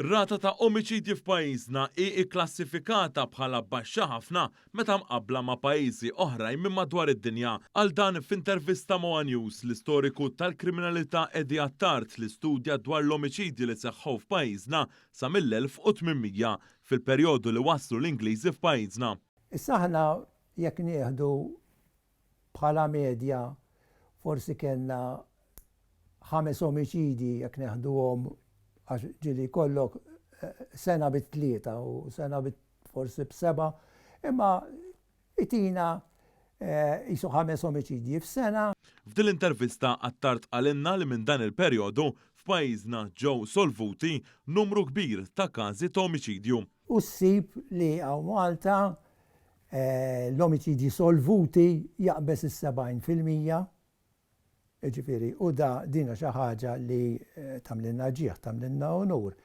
Ir-rata ta' omiċidji f'pajjiżna hi kklassifikata bħala baxxa ħafna meta mqabbla ma' pajjiżi oħrajn minn madwar id-dinja. Qal dan f'intervista ma' one News l-istoriku tal-kriminalità Eddie Attard li studja dwar l-omiċidji li seħħew f'pajjiżna sa mill-1800, fil-perjodu li waslu l-Ingliżi f'pajjiżna. Issa aħna jekk nieħdu bħala medja forsi kellna ħames omiċidji jekk neħduhom għax ġieli jkollok sena bi tlieta u sena bi forsi b'sebgħa, imma itina qisu ħames omiċidji f'sena. F'din l-intervista Attard qalilna li minn dan il-perjodu f'pajjiżna ġew solvuti numru kbir ta' każi ta' omiċidju. U ssib li hawn Malta l-omiċidji solvuti jaqbeż is-70%, jiġifieri, u da din xi ħaġa li tagħmlilna ġieħ, tagħmlilna unur.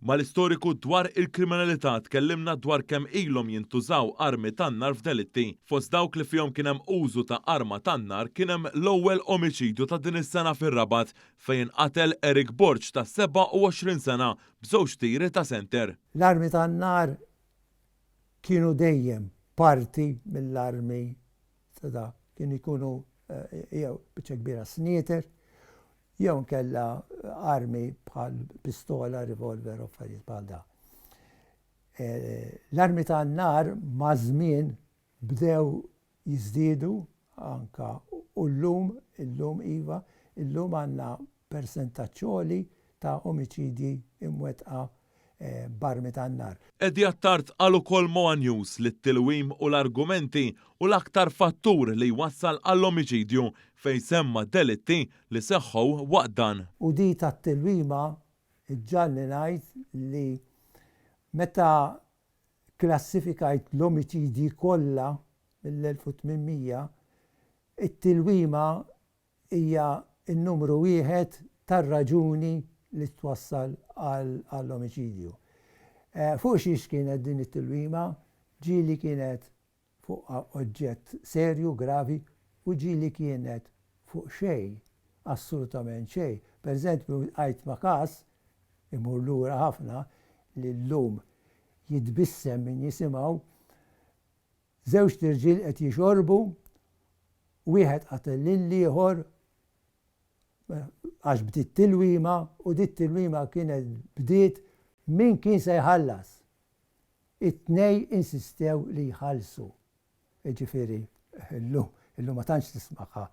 Mal-istoriku dwar il-kriminalità tkellimna dwar kemm ilhom jintużaw armi tan-nar f'delitti. Fost dawk li fihom kien hemm użu ta' arma tan-nar kien hemm l-ewwel omiċidju ta' din is-sena fir-Rabat fejn inqatel Eric Borg ta' 27 sena b'żewġ tiri ta' senter. L-armi tan-nar kienu dejjem parti mill-armi ta' da, kienu jkunu jew biċċa kbira snieter, jew inkella armi bħal pistola, revolver u affarijiet bħal da. L-armi tan-nar maż-żmien bdew jiżdiedu anka u llum, illum iva, illum għandna persentaġġ għoli ta' omiċidji imwettqa b'armi tan-nar. Eddie Attard qal ukoll ma' one News li t-tilwim u l-argumenti hu l-aktar fattur li jwassal għall-omiċidju fejn semma delitti li seħħew waqt dan. U di tat-tilwima ġġagħalni ngħid li meta kklassifikajt l-omiċidji kollha mill-1800, it-tilwima hija n-numru wieħed tar-raġuni li twassal għall-omiċidju. Fuq xiex kienet din it-tilwima? Ġieli kienet fuq oġġett serju, gravi, u ġieli kienet fuq xejn, assolutament xejn. Per eżempju, ltqajt ma' każ, imur lura ħafna, li llum jitbissem min jisimgħu, żewġt irġiel qed jixorbu, wieħed qatel lill-ieħor għax bdiet tilwima u dit tilwima kienet bdiet min kien se jħallas. It-tnej insistew li jħallsu. Jiġifieri llum, illum ma tantx tismagħha.